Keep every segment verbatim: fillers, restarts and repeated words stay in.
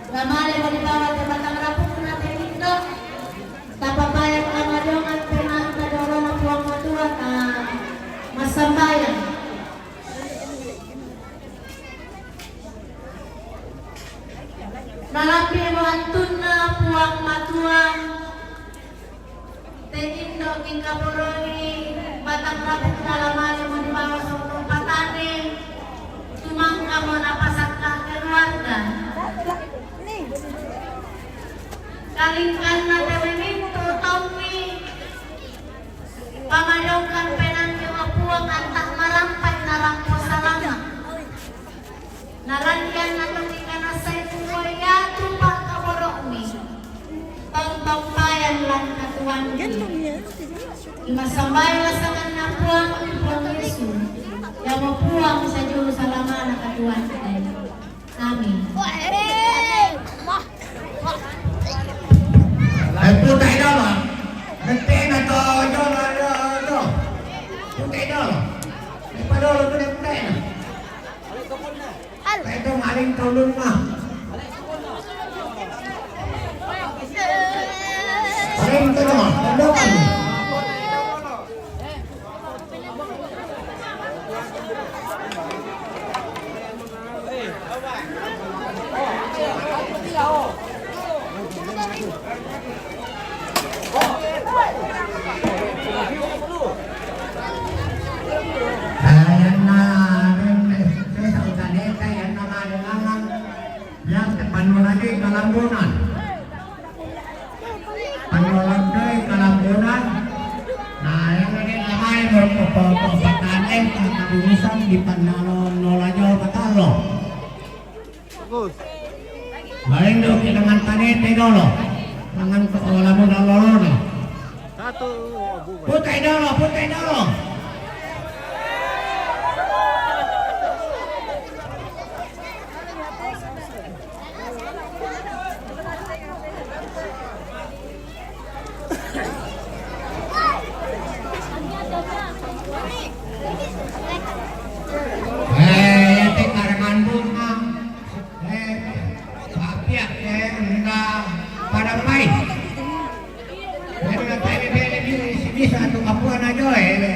Namale mo dibawa te batang rapukna te indo. Tapapayan kamajongan penanta jolona Puang Matua, ta massambayang. Nalambi mo antunna Puang Matua, te indo' kikaboroi batang rapukna, namale mo dibawa sombong patane, tumangkamo napasakka keluarga. Kalingkanna te memintu taummi, pamajongkan penangki o Puang, anta marampai narampo salama. Nalandian nato kikanassai kumua iatu pakkaboro'mi, tongtong payan lan katuoangki. Imassambayang sanganna Puang, Puang Yesu, iamo Puang sajulu salamana katuoangki. Amin. Eh, putai dolo. Betena to, dolo, dolo, dolo. Putai dolo. Eh, padolo tu betena. Itu maling tulung mah. Paling tu dong, tondokan. Ayanna, ayanna, ayanna, ayanna, ayanna, Yang te pannolai kalambonan. Pannolai kalambonan. Nah, yang ini namanya berpokok-pokok petani, kata urusan di pannalo nola jauh petalo. Bagus. Lain dong kita dengan tani teh dolo. Dengan ke lamun lolo no. Satu. Putai dolo, putai dolo. Eh, ya, te karangan bunga. Eh, papia, eh, enggak pada main. Jadi, kata ini, dia, dia, dia, si bisa tu kapuan aja, eh.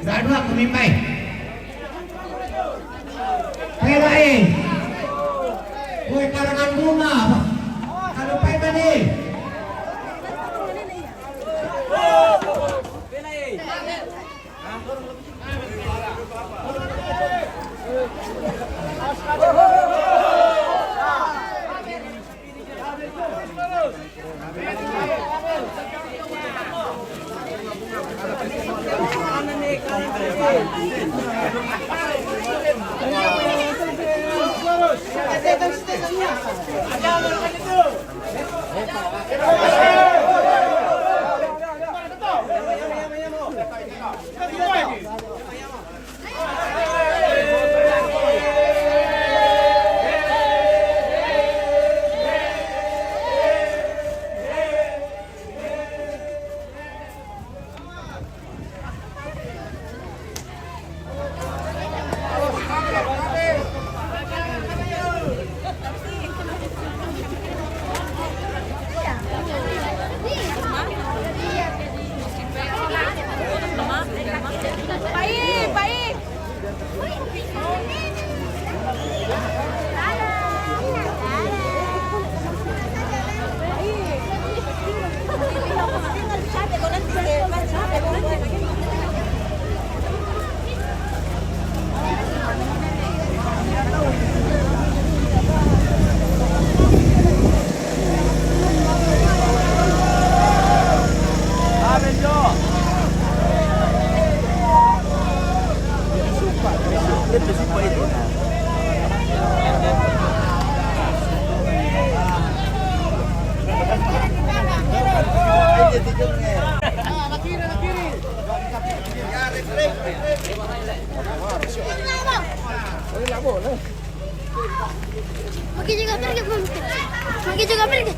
Enggak dua, aku mimpai. Pelain. Woi, karangan bunga. Kalau pai tadi. Maki juga pergi, Bang. Maki juga pergi.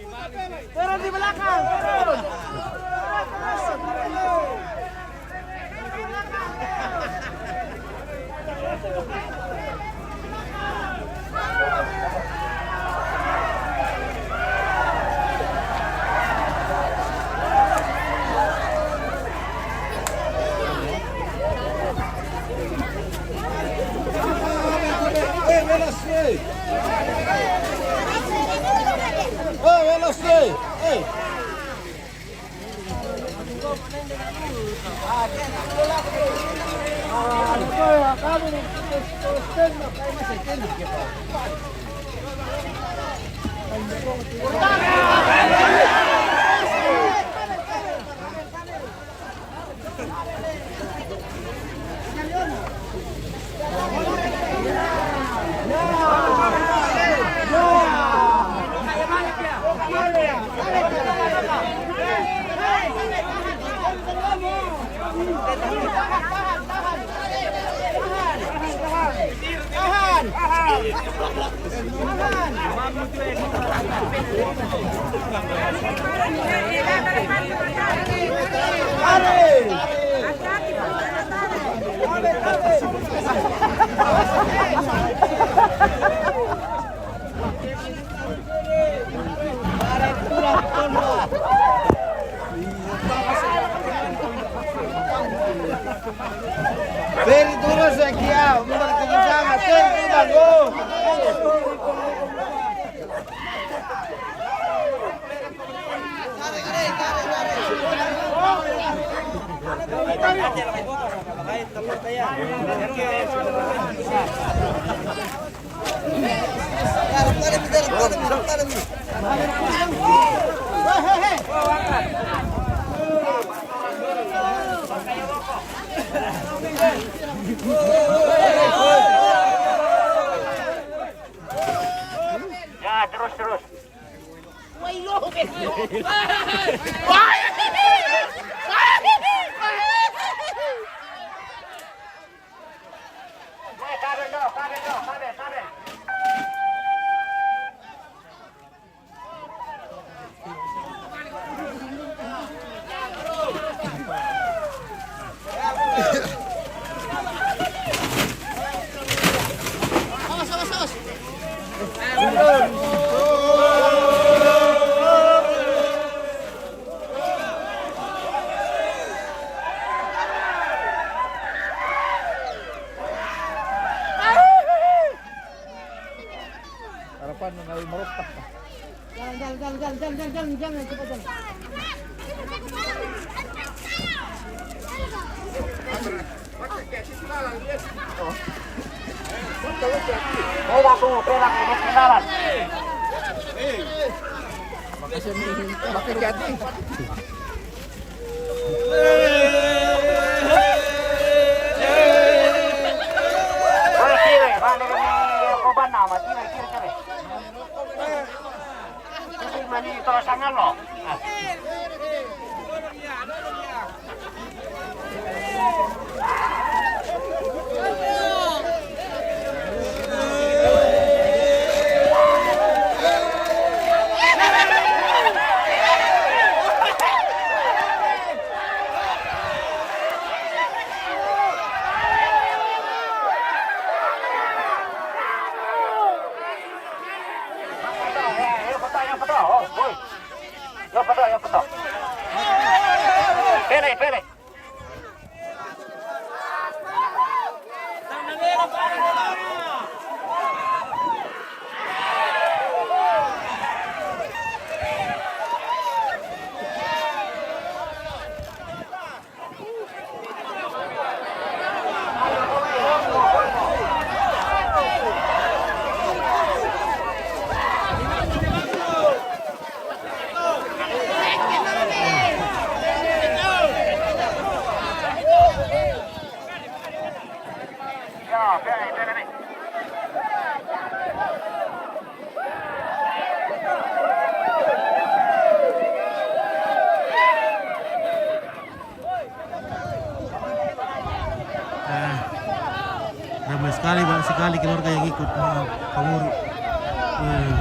Turun di belakang, turun. Eh, veloce! Eh, veloce! Eh! Peri turun sa kia, umbar ke sana, sen, umbar, go. Ya, terus, terus. Harapan na meropak. Jalan, jalan, jalan, jalan, jalan, jalan, jalan, cepat jalan. Pela ko, pela ko, mas kenalan. Pakai hati. Oy, kiri, balik kami korban nama, kiri, kiri, kiri. Kiri, mani, terus sangat lo. Ah. Pele, pele. Eh, ramai sekali, banyak sekali keluarga yang ikut, eh, pengurus. Eh.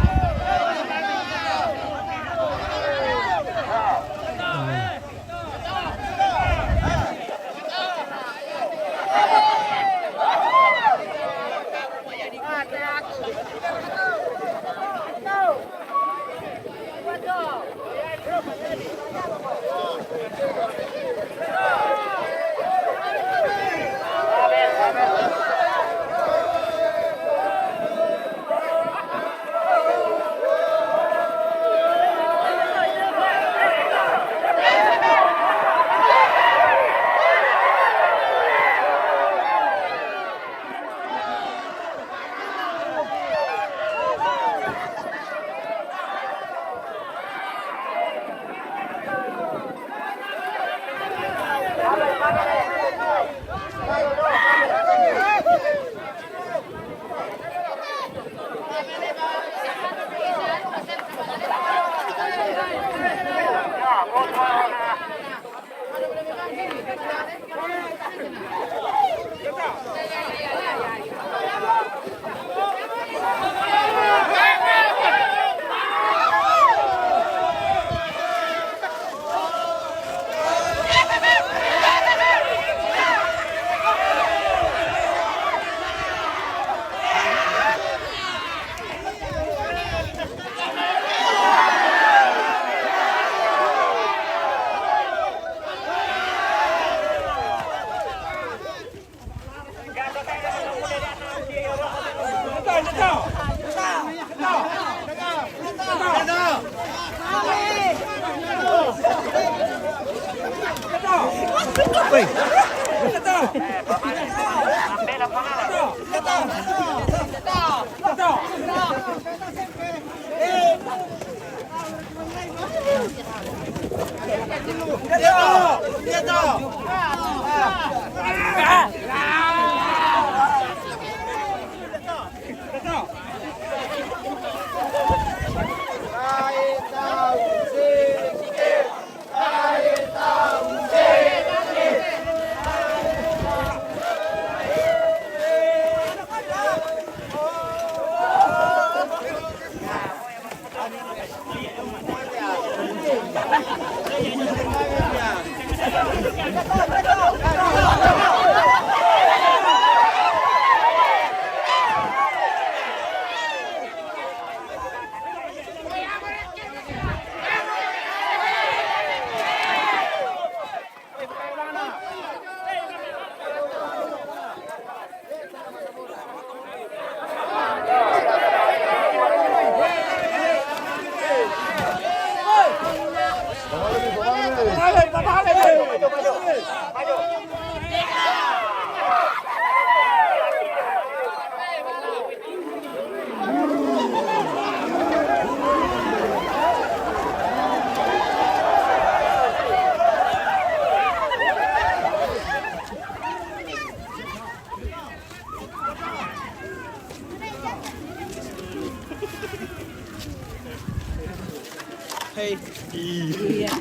Hey. Iya.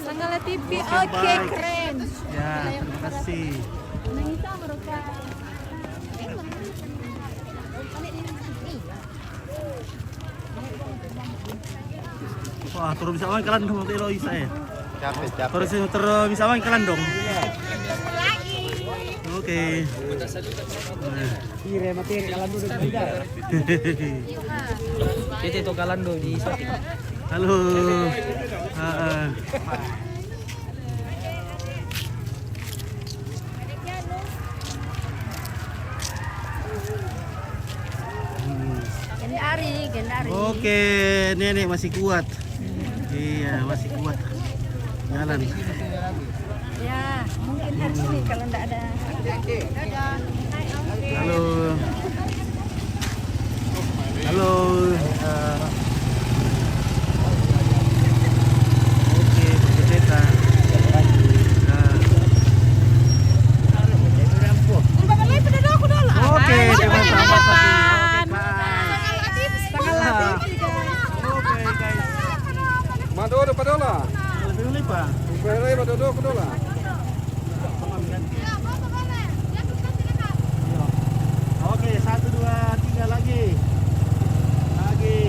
Sangala T V, oke, keren. Ya, terima kasih. Wah, terus bisa main kalian dong, Telo Isa ya. Capek, capek. Terus terus bisa main kalian dong. Oke. Nah. Ire mati kalian dulu. Kita itu kalian dulu di shopping. Halo. Heeh. Hmm. Gendari, gendari. Oke, nenek masih kuat. Iya, masih kuat. Jalan. Ya, mungkin hari ini kalau nggak ada. Halo. Halo. Oke, pakai kereta. Nah. Oke, terima kasih. Oke, guys. Madodo, Padola. Lebih lupa. Madodo, Padola. Oke, satu, dua, tiga lagi. Lagi.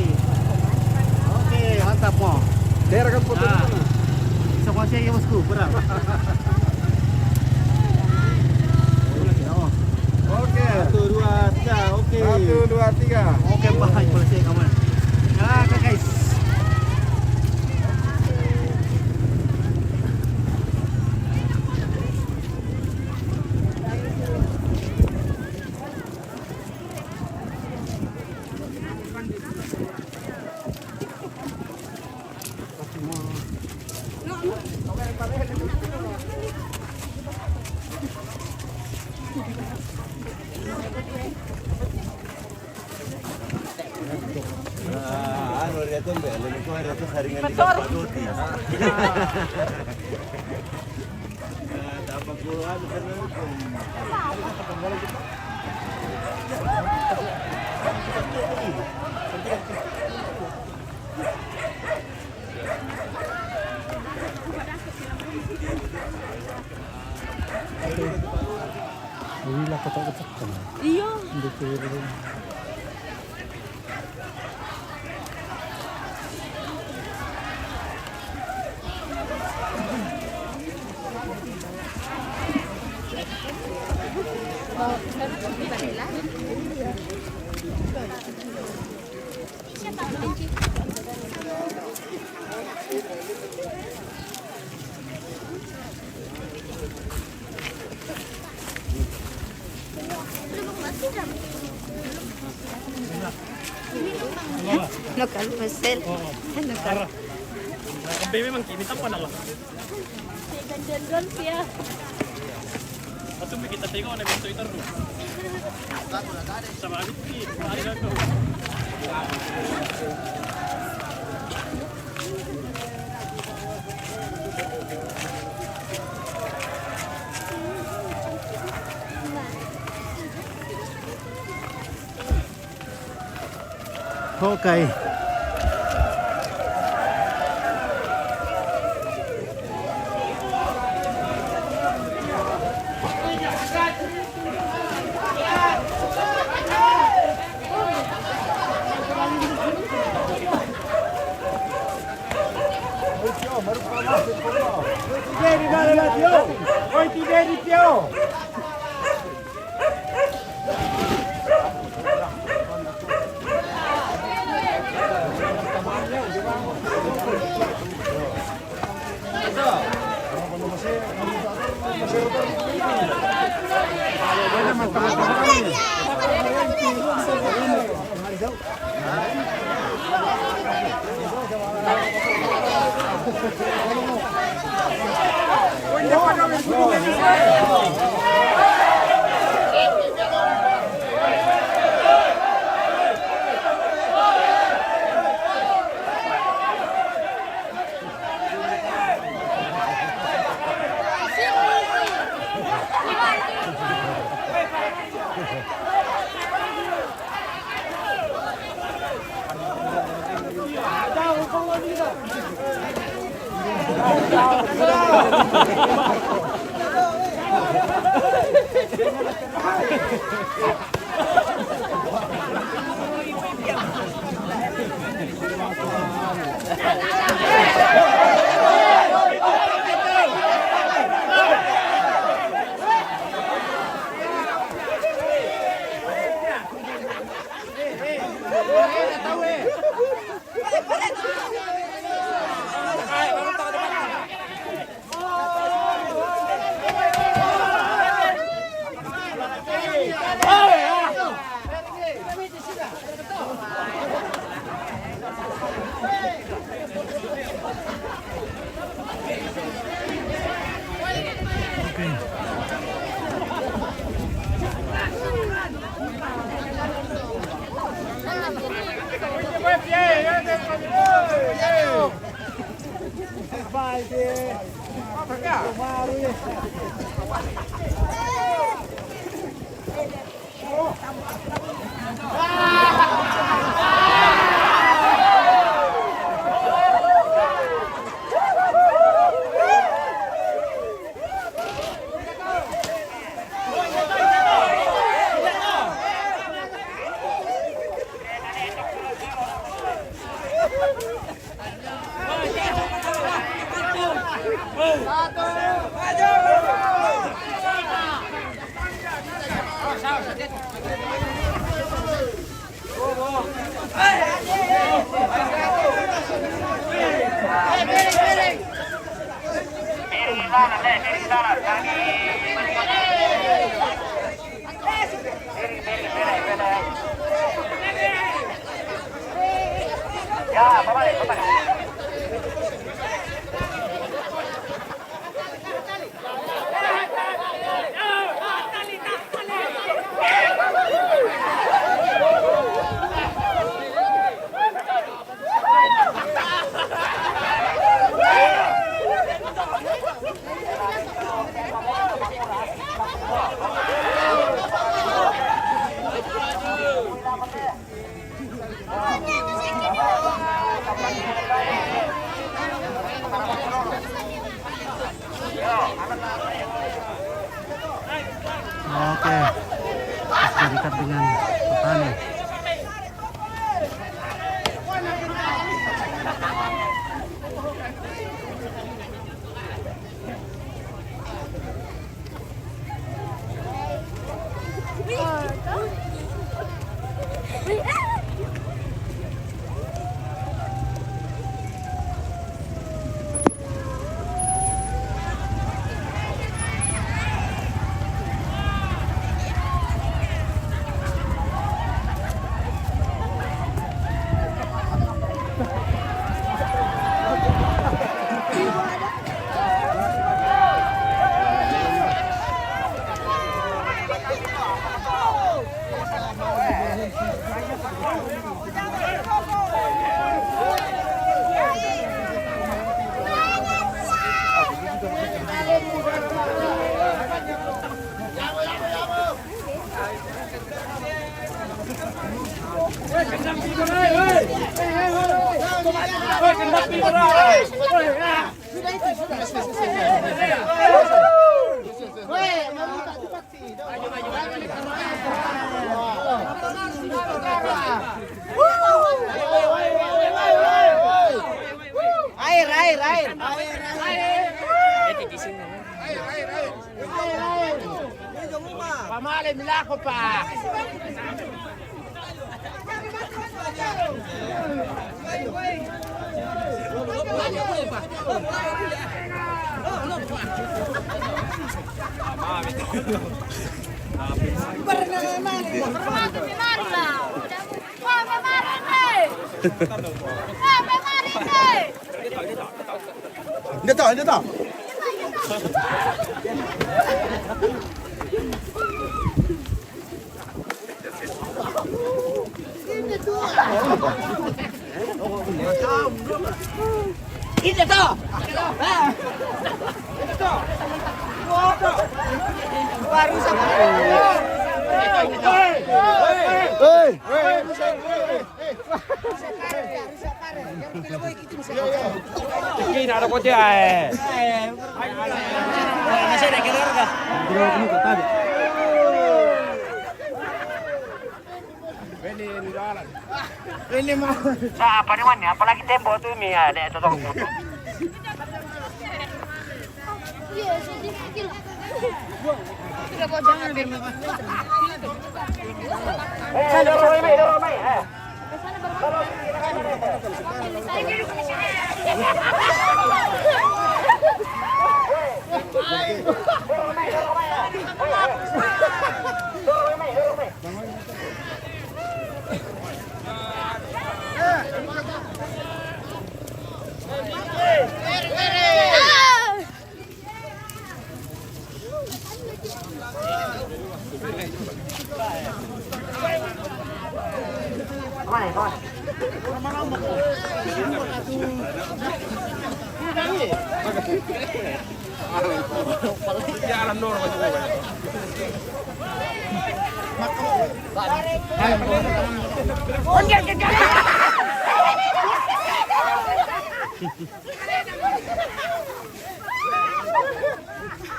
Bahay pala siya, kaman. Ah, guys. Ah, ano, rito, be, alam ko, rito, saringan ni Kapaluti. Ah, tapos po, ano, Uwi lang, katok-katok ka na. Iyo. Hindi pwede rin. Lokal, Marcel. Lokal. Ang baby, mang kinita pa na lang. Kay gandyan doon siya. At yung kita tayo, ano yung Twitter mo? Sa mga bitki, ano na to? Okay. Oke. Terus dekat dengan petani. Air, air, air. Pamale milako pa. Dia tak, dia tak. Hei! Ini ada kote ae. Sa apa ni man, apalagi tempo tu mi ada totong foto. Eh, dorong mai, dorong mai, eh.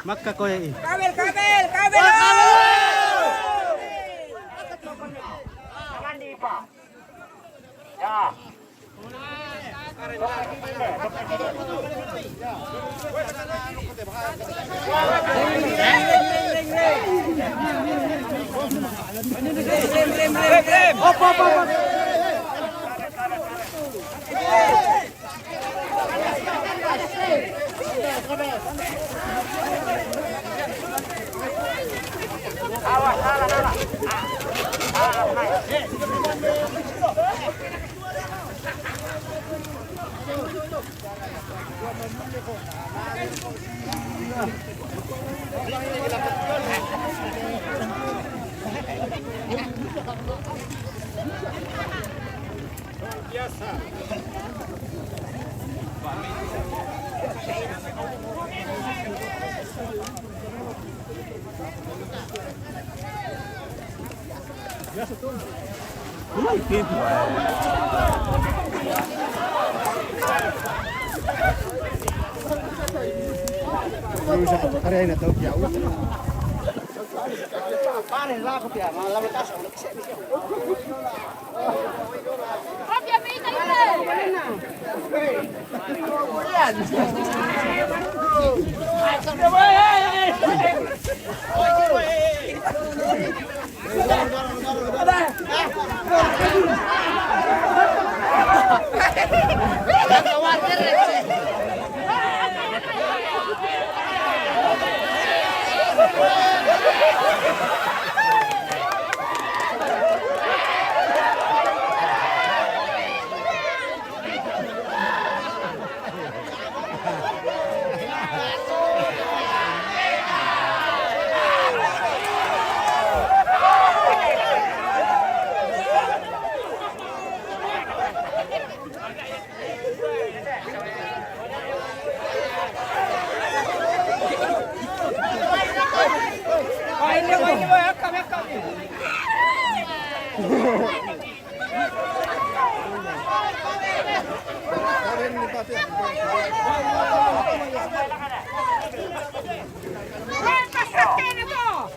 Makka koye i. Kabel, kabel, kabel. Jangan diipa. Ya.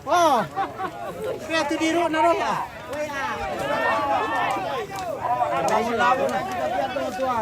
Oh, kaya tu di ro na ro lah. Lawan-lawan na kita pian tua-tua.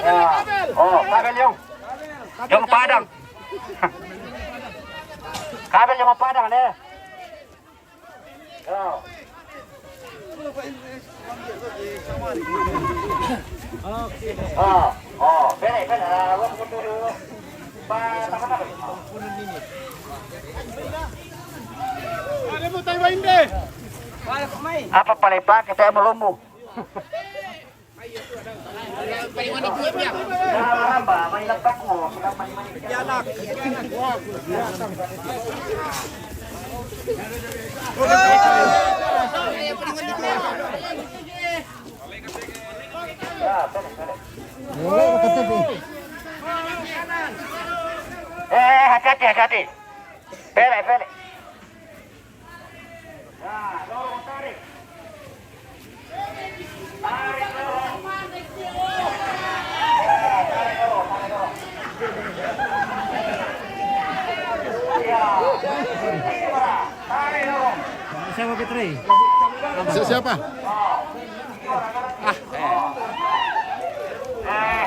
Ya. Oh, kabel, Jong. Jong Padang. Kabel Jong Padang, deh. Ya. Oh, oh, pele, pele. Ah, gua butuh dulu. Ba, tangan apa? Apa pale pake saya melomo? Eh, hati-hati, hati-hati. Pele, pele. Siapa, Fitri? Si-, siapa? Ah, eh.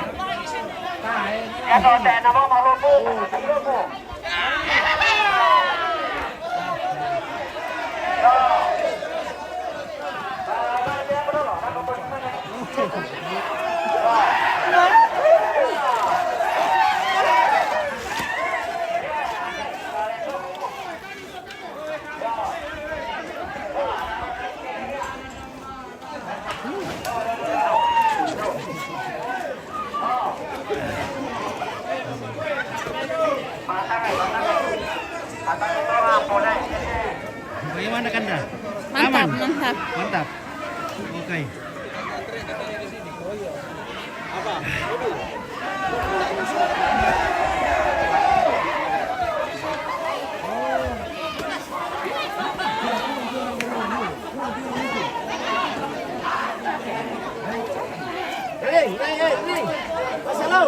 Bagaimana, Kanda? Mantap, aman? Mantap. Mantap. Oke. Hei, hei, hei, hei. Masalah.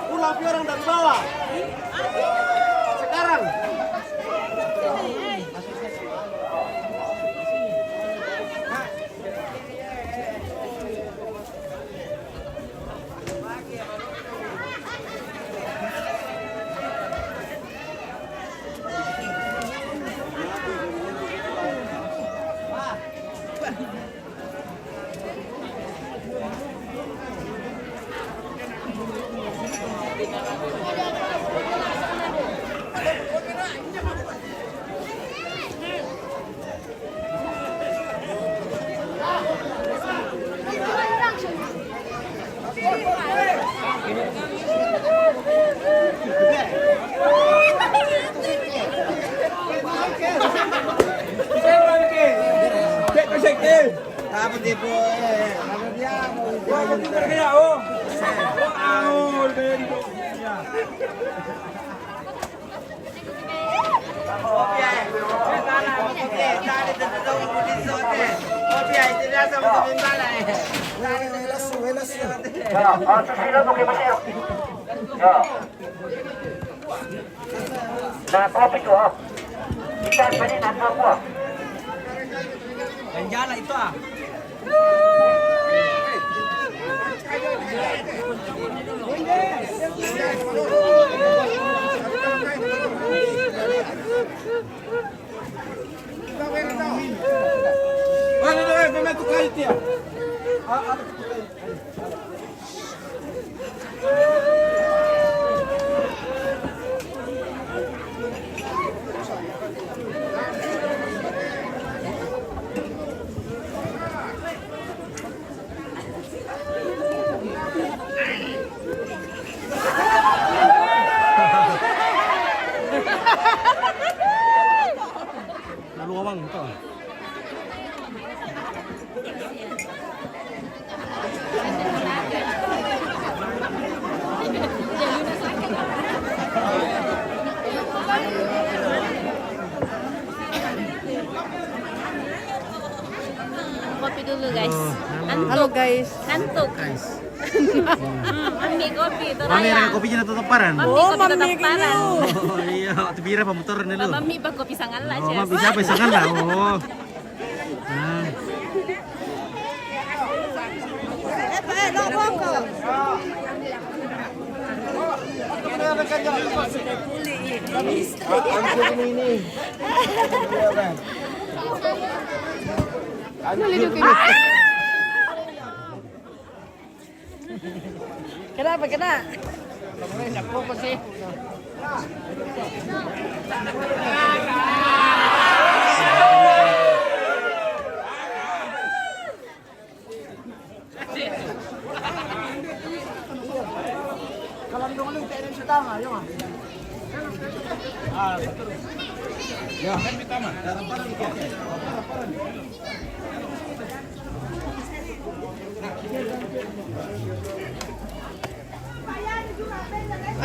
Pulang pi orang dari bawah. Sekarang. Apa tipu, eh? Apa dia? Mau itu. Wah, mau itu berkaya, oh. Oh, ah, oh, lebih. Ya, ah, tu sila tu kena. Ya. Nah, kopi tu, ah. Kita tadi nak buat. Yang jalan itu, ah. Lalu awang tu. Kopi dulu, guys. Halo. Halo, guys. Ngantuk. Guys. Hmm, mami kopi, itu. Mami raya. Raya kopi na tataparan. Mami kopi na tataparan. Oh, iya, tu bira pa motor ni lu. Mami pa kopi sangala, oh, chef. Mami siapa sangala? Oh. Ah. Kenapa kena? Kalau dong lu kayak sa tama, yun. Ah, ya.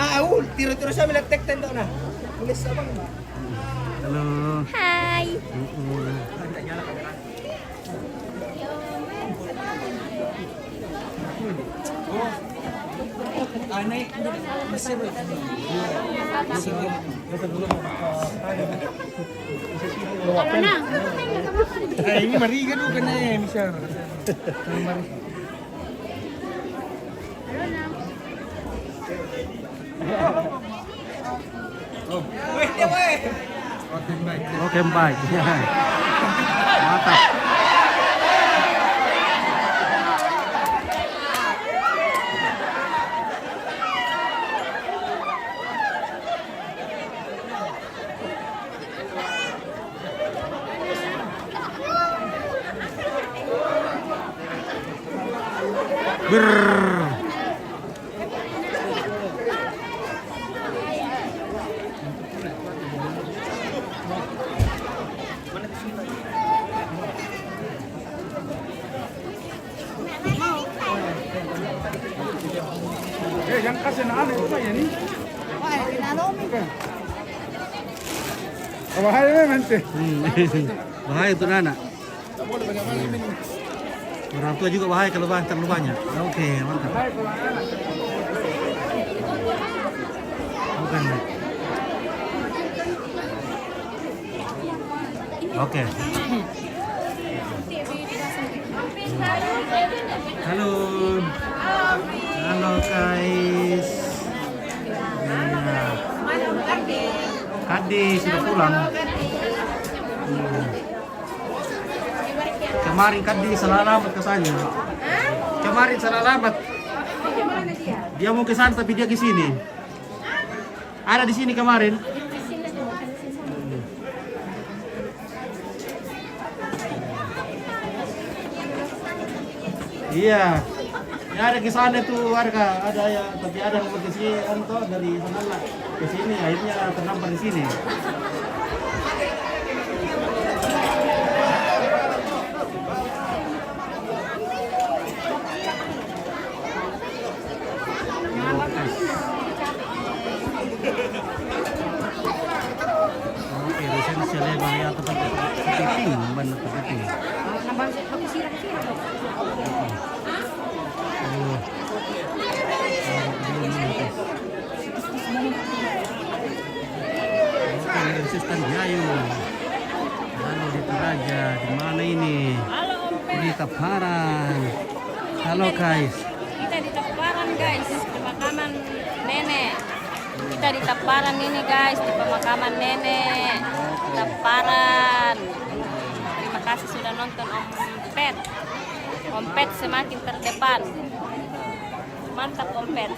Ah, uh, tiro-tiro sa mila tek tendo na. Pulis abang. Halo. Hai. Mm-mm. Ay, ini mariga do ka na eh, Michelle. Ano mariga? Mountain bike. Mantap. Brrr. Bahaya memang, teh. Hmm. Bahaya untuk anak. Orang tua juga bahaya kalau bah-, terlalu banyak. Oke, mantap. Bukan. Oke. Halo. Halo, guys. Iya. Kadi sudah pulang. Hmm. Kemarin Kadi salah alamat ke sana. Kemarin salah alamat. Dia mau ke sana, tapi dia ke sini. Ada di sini kemarin. Iya. Ya, ada ke sana tuh warga, ada ya, tapi ada yang ke sini, anu toh, dari sana lah ke sini, akhirnya terdampar di sini. Oke, di sini saya lihat banyak tempat kepiting, banyak kepiting. Aduh. Oke, ini Sutan Jayu. Halo, di Toraja, di mana ini? Di Taparan. Halo, guys. Kita di Taparan, guys, pemakaman nenek. Kita di Taparan ini, guys, di pemakaman nenek. Taparan. Terima kasih sudah nonton, Om Pet. Om Pet semakin terdepan. Mantap, Om Pet.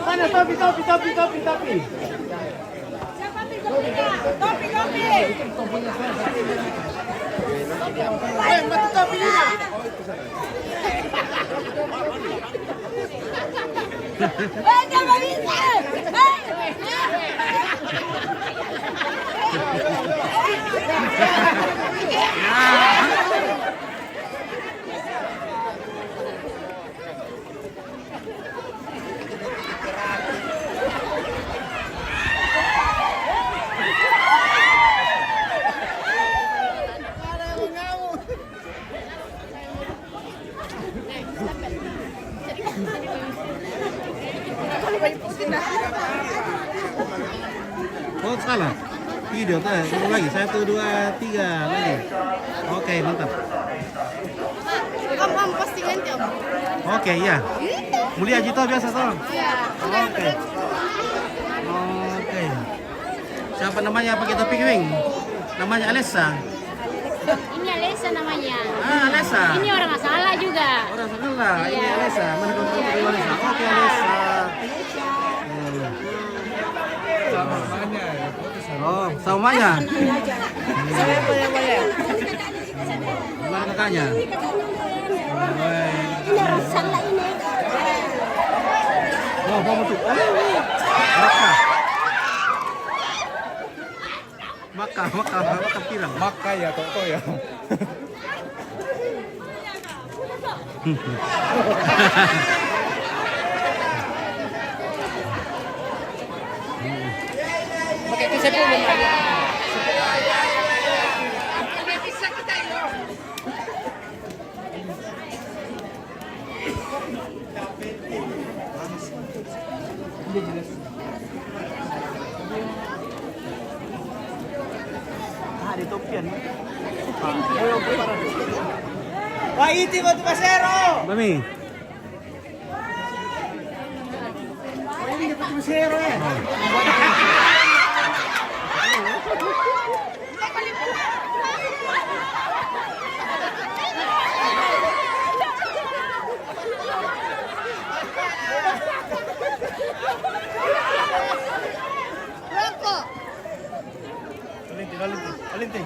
Mana topi, topi, topi, topi, topi? Topi, topi. Eh, mati topi ni. Oh, salah. Video, tah. Ulang lagi. Satu, dua, tiga, lagi. Oke, mantap. Om, om, postingan, Om. Oke, iya. Mulia ji to biasa to. Iya. Oke. Oke. Siapa namanya? Apa kita picking? Namanya Alessa. Ini Alessa namanya. Ah, Alessa. Ini orang Asala juga. Orang Asala. Ini Alessa. Mana kamu foto dulu, Alessa? Oke, Alessa. Hmm. Oh, sama ya? Boleh, boleh, boleh. Gimana kakaknya? Ini orang Asala ini. Oh, apa tuh? Oh, Makkah. Makkah, Makkah, Makkah pirang. Makkah ya, toko ya. Ah, di Topian. Wah, iti ba tu pasero? Mami. Wah, iti ba tu pasero, eh? Alinti, alinti, alinti.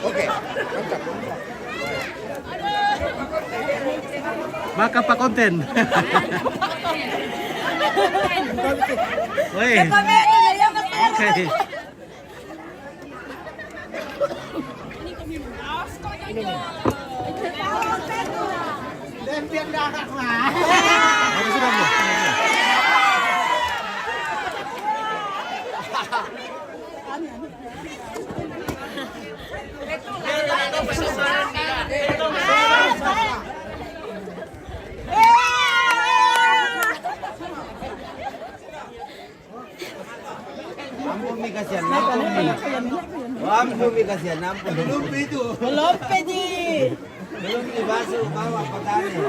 Oke, mantap. Maka pa konten. Woi. Oke. Ada sudah belum? Ampun mi kasihan, ampun mi. Oh, ampun mi kasihan, ampun. Belum itu. Belum, Pedi. Belum dibasuh, bawa petani.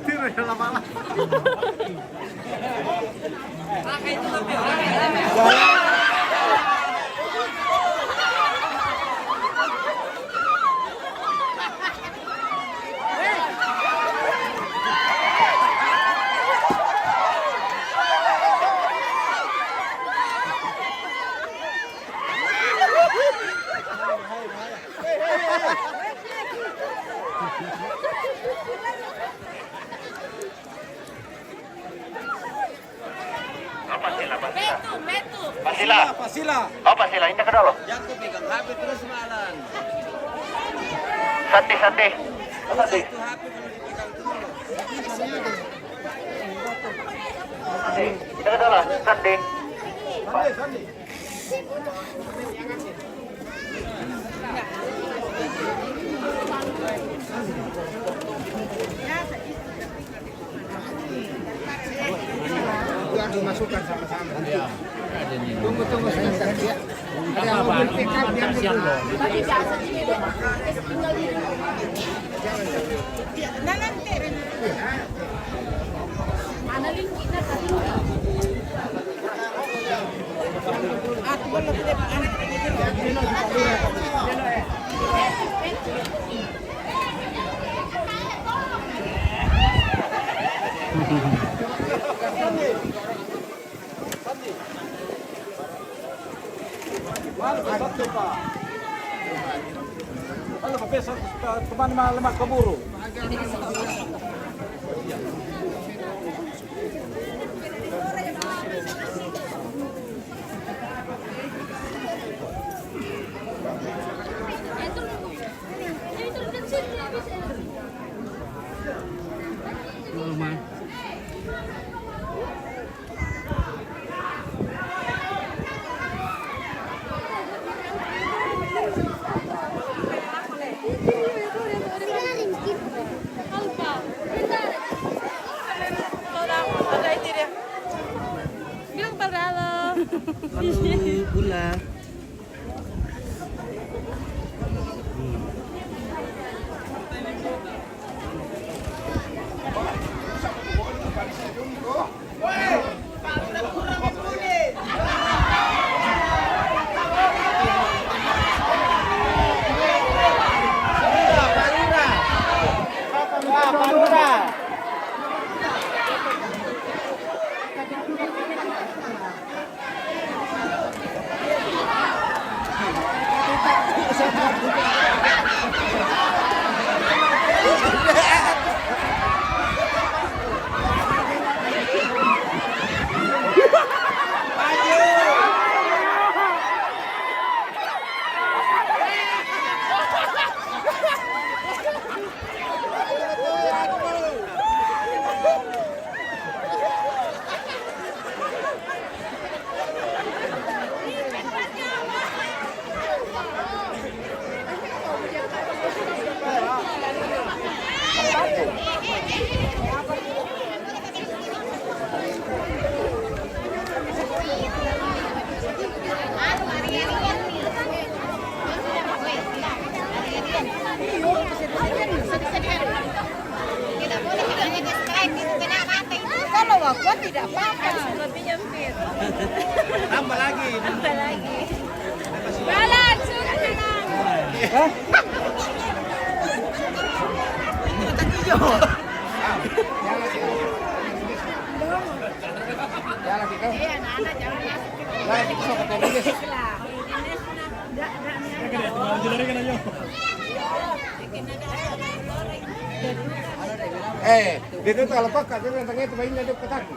Tidak ada lama-lama. Pasila, Pasila. Pasila, Pasila. Oh, Pasila, ini kedua, Bang. Jangan kau pegang H P terus, Malan. Sandi, Sandi. Oh, Sandi. Itu H P kalau dipegang terus. Sandi. Ini kedua, Sandi. Sandi, Sandi. Itu harus dimasukkan sama-sama. Iya. Tunggu, tunggu sebentar, ya. Ada yang mau beli pickup, diambil dulu. Halo, Pak. Halo, Pak. Teman ma-, lemak keburu. Bilang parado. Halo, Bula. Kalau wafat tidak apa-apa. Tambah lagi. Tambah lagi. Jalan, sudah, tenang. Hah? Jalan kita. Iya, anak-anak jangan masuk. Jalan kita sama Pak Polres. Eh, dia tuh kalau pakai, dia datangnya itu mainnya dia ketaku.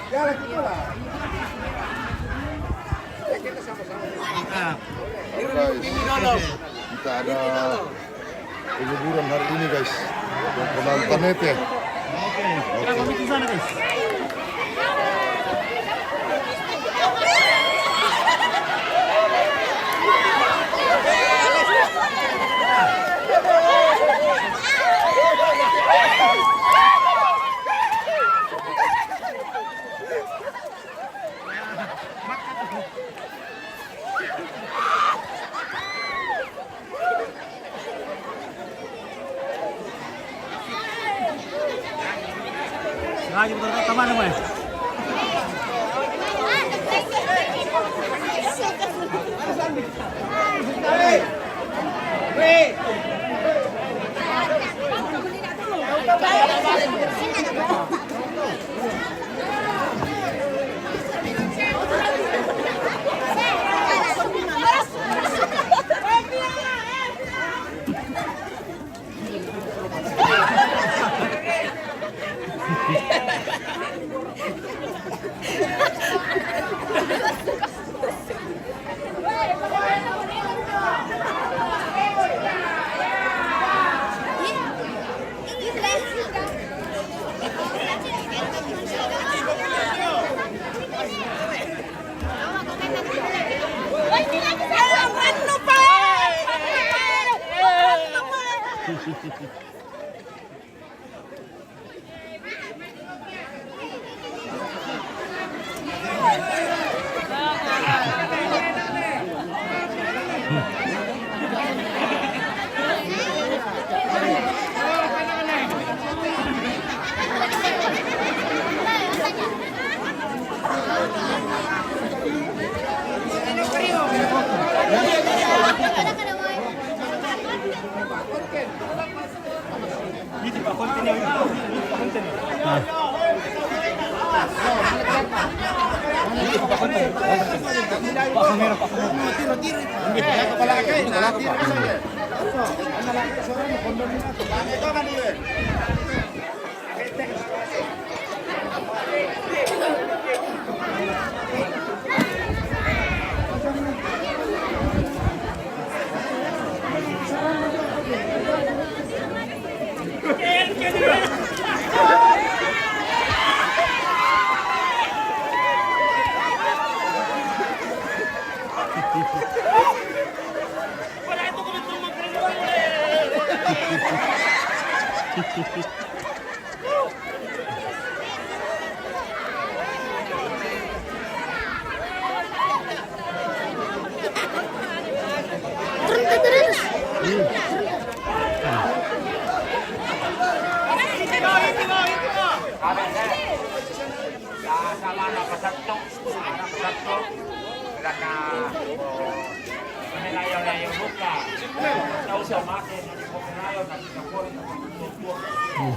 Ya, lagi pula. Ya, kita sama-sama. Mantap. Halo, guys. Kita ada penguburan hari ini, guys. Penonton itu ya. Oke. Kita pamit di sana, guys. Lagi putar otak mana, Mas?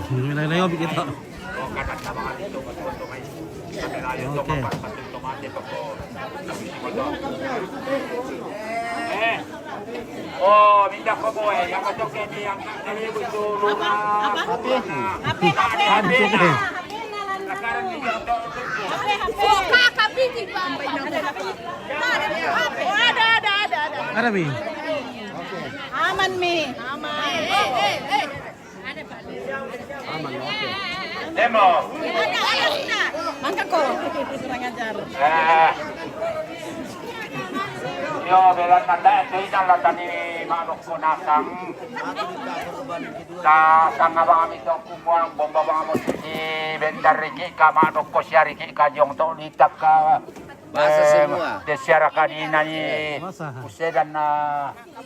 Hmm, layo-layo kita. Oke. Oh, minta ko boy, yang kacok ini yang kalibu itu lurah. Api. Api, api. Api, api. Sekarang ini untuk Ada, ada, ada, ada. Ada, Mi. Aman, Mi. Aman. Aman, oke. Demo. Mangga ko. Kurang ajar. Eh. Yo, belan nanda itu ikan latan ini manuk ko nasang. Nasang abang ami to kumuang bomba bang amo si bentar riki ka manuk ko siariki ka jong to litak ka. Basah semua. Desiara kadina ni. Basah. Usedan na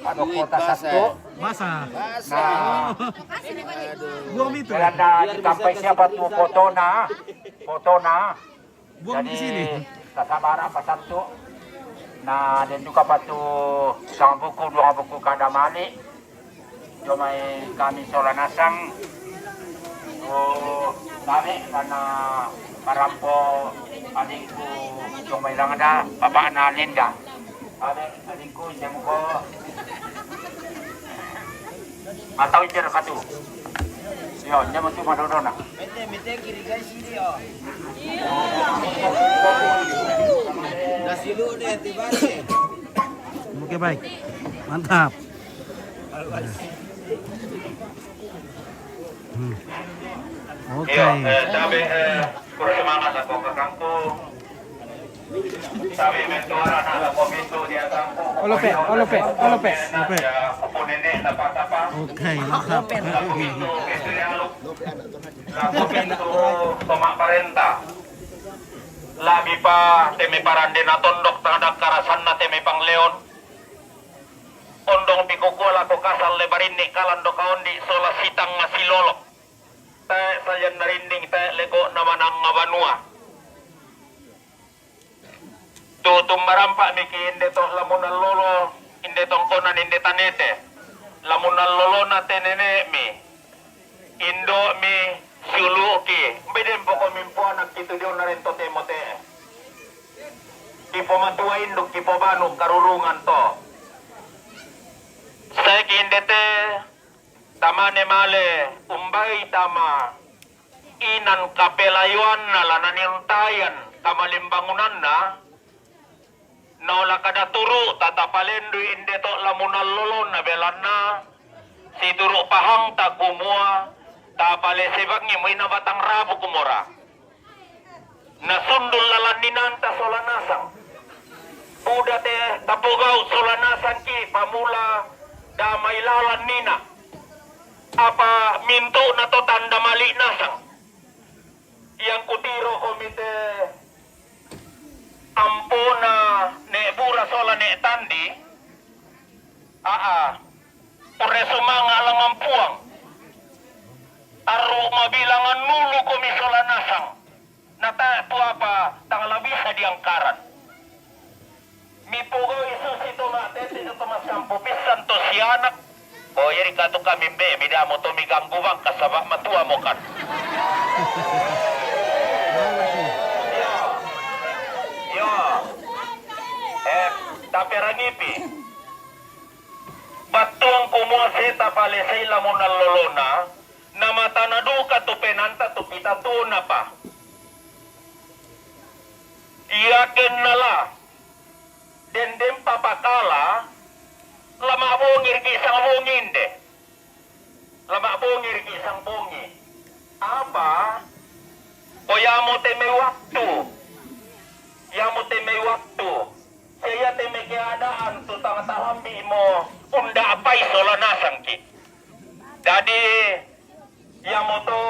pada kota satu. Basah. Nah. Buang itu. Jalan na dikampai siapa tu fotona. Fotona. Buang di sini. Jadi, tasabara pasatu. Nah, dan juga patu sang buku, dua buku kada mali. Jomai kami sola nasang. Oh, tabe karena parampo adikku jomai langada, bapak na ninda. Tabe adikku jemko. Atau ijar katu. Yo, jam tu madodona. Mete, mete kiri guys ini yo. Nasi lu deh, tiba deh. Oke, baik. Mantap. Hmm. Oke. Iyo, eh, tabe, eh, kurang semangat aku ke kampung. Tabe mentuara anak aku pintu dia kampung. Olope, olope, olope. Oke, mantap. Aku pintu, pintu dia lu. Aku pintu tomak parenta. Labi pa teme parande na tondok tangada karasan na teme pangleon. Ondong pikukua lako kasal le barinni kalan do kaondi sola sitang masilolok. Tae sayan narinding tae leko na manang nga banua. Tu tumbarampa miki inde to lamunan lolo, inde tongkonan inde tanete. Lamunan lolo na tenene mi. Indo mi siuluki. Mbai dempo ko mimpuanak kitu dio naren to temo te. Kipo matua induk kipo banu karurungan to. Sae ki inde te. Tamane male umbai tama inan kapelayoanna la naniuntayan kamalimbangunanna. Naola kada turu tatapalendu inde to lamunan lolona belanna. Situru pahangta kumua tapalese bangi muina batang rabu kumora. Na sundul lalan ninanta sola nasang. Buda te tapogau sola nasang ki pamula damai lalan nina. Apa mintu na to tanda mali nasang. Yang kutiro komite ampona ne bura sola ne tandi. Aa, pure sumanga' langan Puang. Arru' mabilangan nulu komi sola nasang. Nata' tu apa tang la bisa diangkaran. Mipogau'i susi to ma'tete to ma'sampu pissan to sianak. O, iari katu kami mbe, midamo to miganggu bangka saba' matuamo kan. Iyo. Iyo. Eh, taperangipi. Battuang kumua seta palesei lamunan lolona, na matana duka tu penanta tu kita tuna pa. Iakenna la, dendeng papakala, la ma'bongi riki sang bongi inde. La ma'bongi riki sang bongi. Apa? O iamo te mai waktu. Iamo te mai waktu. Sia iate mai keadaan tu tang tarambi'mo unda'pai sola nasangki. Dadi, iamoto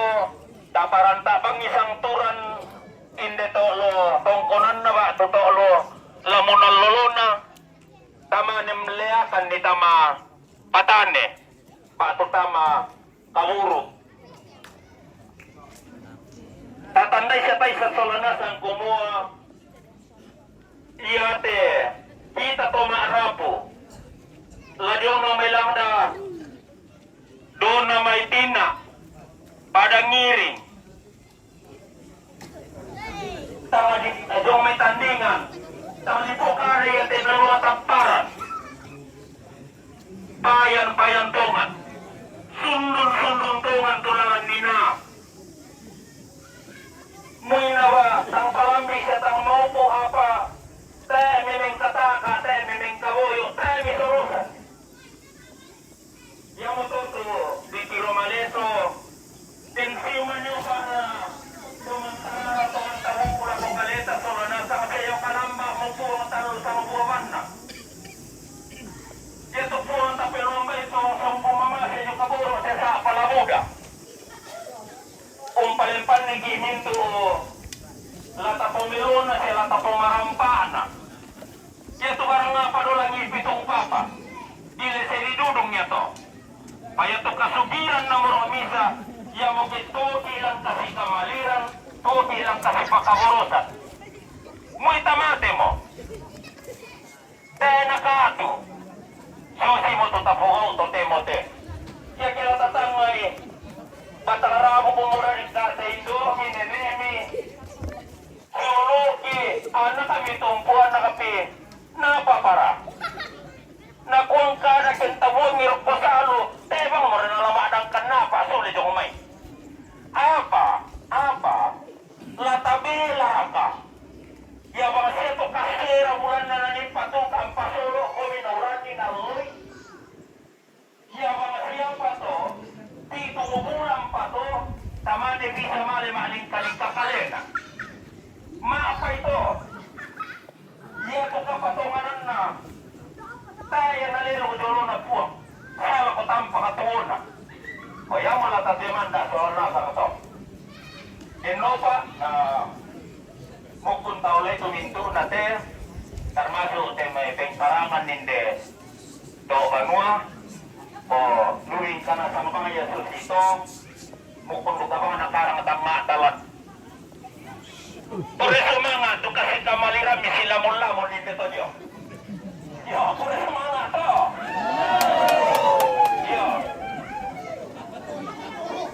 taparanta bangi sang turan inde to lo tongkonanna ba'tu to lo lamunan lolona, tama nemleakan ni tama patane, ba'tu tama kaburu. Tatandai sia taissan sola nasang kumua iate kita to ma'rapu, la diono mai landa, dona mai tina, pada ngiring. Tama di tajong mai tandingan, tama di pokare iate nalua tapparan. Payan-payan tongan, sundun-sundun tongan tu lalan nina. Muina ba tang palambi sia tang maupu apa, te memeng kataka, te memeng kaboyo, te misorosan. Iamoto tu ditiro maleso, tensiu manioba na, sementara tongan tabuku lako kaleta sola nasang sia io kalamba mupuang talu sama buabanna. Ia tu puang tape lomba itu songko mamase io kaboro sesa palabuda. Umpalempanni gi mintu lata pomelona sia lata pomarampana. Ia tu barang apa dolangi pitung papa. Dile seri dudung ia to. Paya tu kasugiran na moro misa, ia moke toki lang kasi kamaliran, toki lang kasi pakaborosan. Muita mate mo. Tena katu. Susi mo tu tapogau to temo te. Ia kela tatangai. Batang rabu pemurah di kata Indomi nenemi. Suluki, anak kami tumpuan na kapi, napa para? Nakuang kada ken tabuang ngirok pasalu, tebang mo rin alamak dangkan napa, suli jong mai. Apa? Apa? Latabi laraka. Ya bang seto kasera bulan na nani patukan pasolo, komi na urani na loi. Ia bang siapa to, pitu bulan pa to, tamane bisa male malingka-lingka kalena. Ma'apa ito? Ia to kapatongananna, taya nalelo jolona Puang, sala ko tampa katuona. Ko ia mala tatemanda soal nasa to. Enopa, ah, mukun tau letu mintu nate, termasuk te mai pengkarangan ninde. To banua, o, luwing kana sambang Yesus ito, mukun duka bang nakarang tama dalan. Pure sumanga' tu kasi kamaliran misi lamun-lamun inde to dio. Yo, pure sumanga' to. Yo.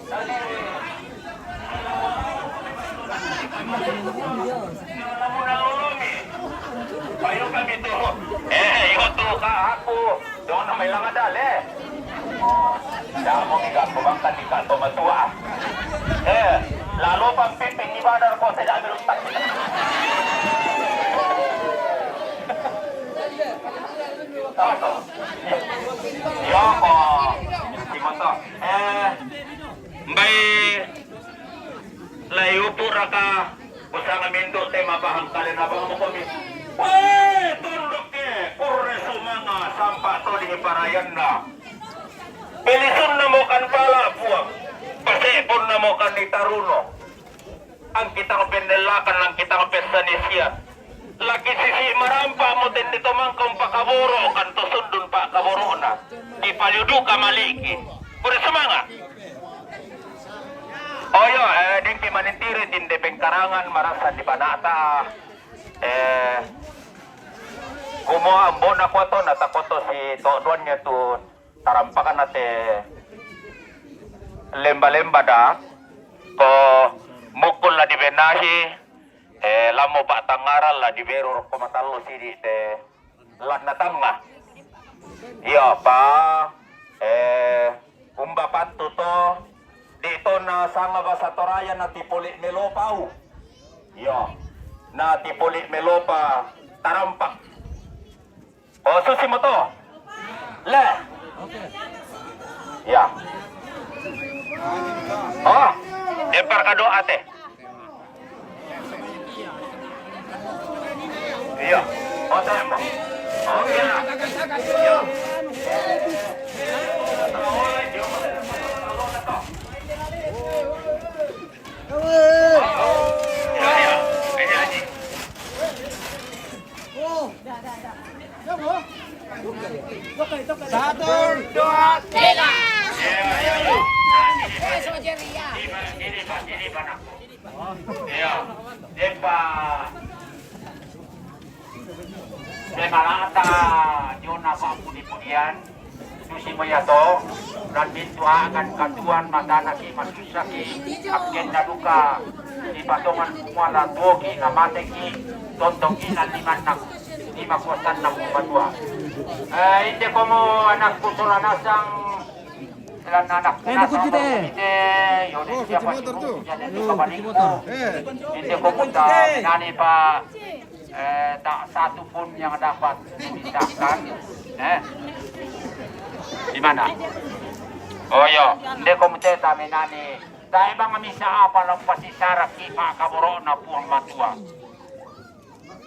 Tadi, Eh, iyo tu ka aku. Dong na mai langa dale. Damo mi ganggu bangka di ka to matua. Eh, lalu pampiping ibadah ko tidak berutang. Iyo ko. Imoto. Eh, mbai. Lai upu' raka, kusanga mintu' te mabahang kalena bang mukomi. Wee, tunduk ke, kurre sumanga' sampa' to di parayanna. Pilisunna mokan pala' Puang, pase'punna mokan ni taruno. Angkitang pennellakan, angkitang pessanisian. Lagi sisi marampa mo tindi tumangkong pakaboro kan to sundun pakaborona. Di paliudu ka maliki. Pura sumanga. Oyo, eh, dingki manintiri tindi pengkarangan marasa di banata. Eh, kumo ambo na kuato na takoto si to duannya tu tarampakan ate lemba-lemba da. Ko mukul la dibenahi, eh, lamo patangaran la diberu rokko matallo sidi te lanna tanga. Iya, pa, eh, umba pattu to, di to na sanga basa Toraya na tipoli melopau. Iya, na tipoli melopa tarampak. Oh, susi mo to. Le. Ya. Oh, empar ka doa te. Iya. Oh, saya mo. Oke lah. Iya. Iya, iya. Ini aja. Satu, dua, tiga. Iya, iya, iya. Iya, iya, iya. Iya, iya, iya. Iya. Semalata jona papudi-pudian, susi moyato, dan mintu akan katuan matanaki masusaki, akken na duka, di patongan muala tuoki na mateki, tontoki na limannak, di makuasanna Puang Matua. Eh, inde komo anakku sola nasang, lan anak Eh, nasang dukun kita, eh. Inde, yo, Oh, siapa kunci motor tuh. Jadi Oh, kunci motor. Eh. Inde komo ta, nani pa, eh, tak satu pun yang dapat dipisahkan. Eh. Di mana? Oh, iya. Nde ko muteta menani. Tae bang misa apa lepas isara kipa kaborona Puang Matua.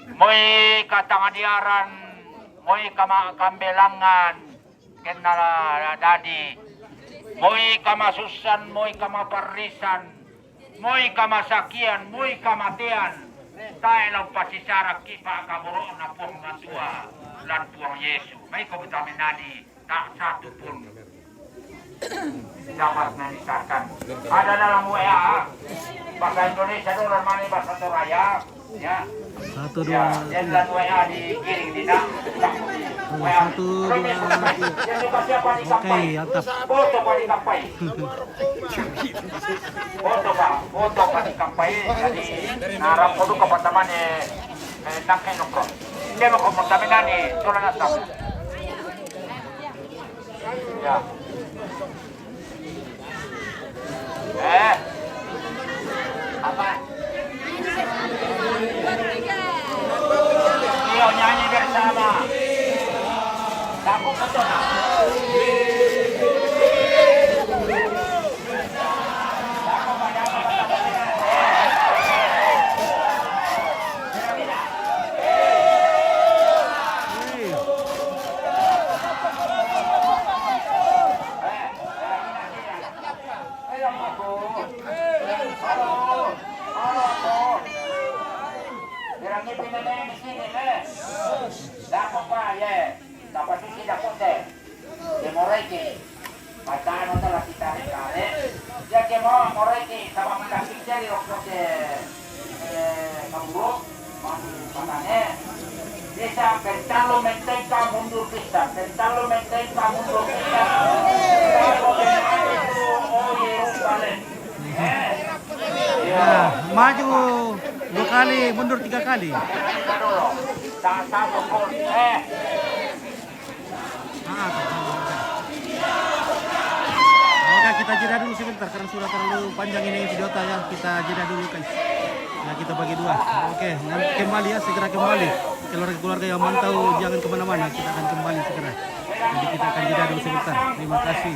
Moi katangadiaran, moi kama kambelangan, kenna la dadi. Moi kamasussan, moi kamaparrisan, moi kamasakian, moi kamatean. Tae lao pasisarakki pakaborona Puang Matua lan Puang Yesu. Maiko betamenani tak satu pun dapat memisahkan. Ada dalam W A bahasa Indonesia dolar mani bahasa Toraya. Ya. Satu, dua, tiga. Satu, dua, tiga. Oke, mantap. Foto pa di kampai. Foto pa di kampai. Jadi, narang kodu kapatamane, eh, nangke nongkrong. Dia mau komentar nani, soalnya sama. Ya. Eh. Apa? Ayo nyanyi bersama. Takut betul. Dapat isi dapat teh. Dia mau reki. Bacaan untuk lagi tarik-tarik. Dia dia mau, mau reki sama mendaki jadi waktu ke, eh, kaburu. Masih batane. Bisa, bentar lu menteng, kamu mundur, bisa. Bentar lu menteng, kamu mundur, bisa. Kalau bentar itu, oh, Yerusalem. Eh. Ya, maju dua kali, mundur tiga kali. Kita dulu. Tak satu pun. Eh. Ah, tak satu pun. Oke, kita jeda dulu sebentar karena sudah terlalu panjang ini video ya. Kita jeda dulu, guys. Ya, kita bagi dua. Oke, nanti kembali ya, segera kembali. Keluarga-keluarga yang mantau, jangan kemana-mana. Kita akan kembali segera. Jadi, kita akan jeda dulu sebentar. Terima kasih.